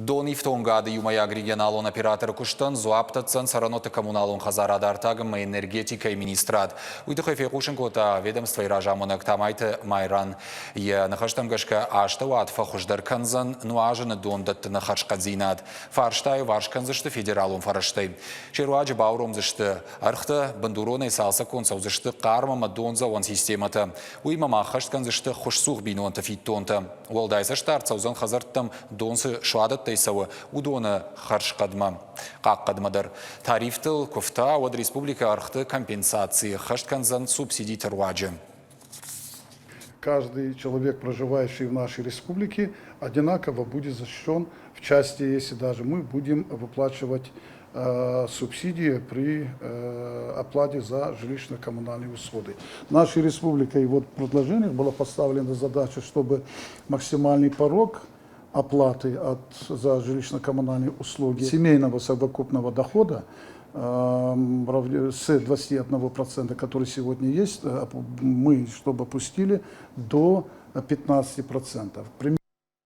Донифтонгады иумӕйаг регионалон операторы куыстӕн дзуапп дӕтдзӕн цӕрӕнуӕтты коммуналон хӕдзарады артаг ӕмӕ энергетикӕйы министрад. Уый тыххӕй фехъусын кодта ведомствойы разамонӕг Тамайты Майран. Йӕ ныхӕстӕм гӕсгӕ астӕуад фӕхуыздӕр кӕндзӕн нуазыны дон дӕттыны хӕрзхъӕддзинад. Фарста иуварс кӕндзысты федералон фӕрӕзтӕй. Се руаджы бауромдзысты ӕргътӕ, бындуронӕй цалцӕггонд цӕудзысты хъарм ӕмӕ дондзӕуӕн системӕтӕ. Уыимӕ ма ӕххӕст кӕндзысты хуысцух бинонты фиддонтӕ. Уӕлдай цӕстдард цӕудзӕн хӕдзӕрттӕм дон цы суадӕттӕй цӕуы, уыдоны хӕрзхъӕдмӕ, хъахъхъӕдмӕ дӕр. Тарифтыл куы фта, уӕд республикӕ ӕргъты компенсаци ӕххӕст кӕндзӕн субсидиты руаджы. Каждый человек, проживающий в нашей республике, одинаково будет защищен в части, если даже мы будем выплачивать субсидии при оплате за жилищно-коммунальные услуги. Нашей республикой вот в предложениях была поставлена задача, чтобы максимальный порог оплаты за жилищно-коммунальные услуги семейного совокупного дохода с 21%, который сегодня есть, мы чтобы опустили до 15%.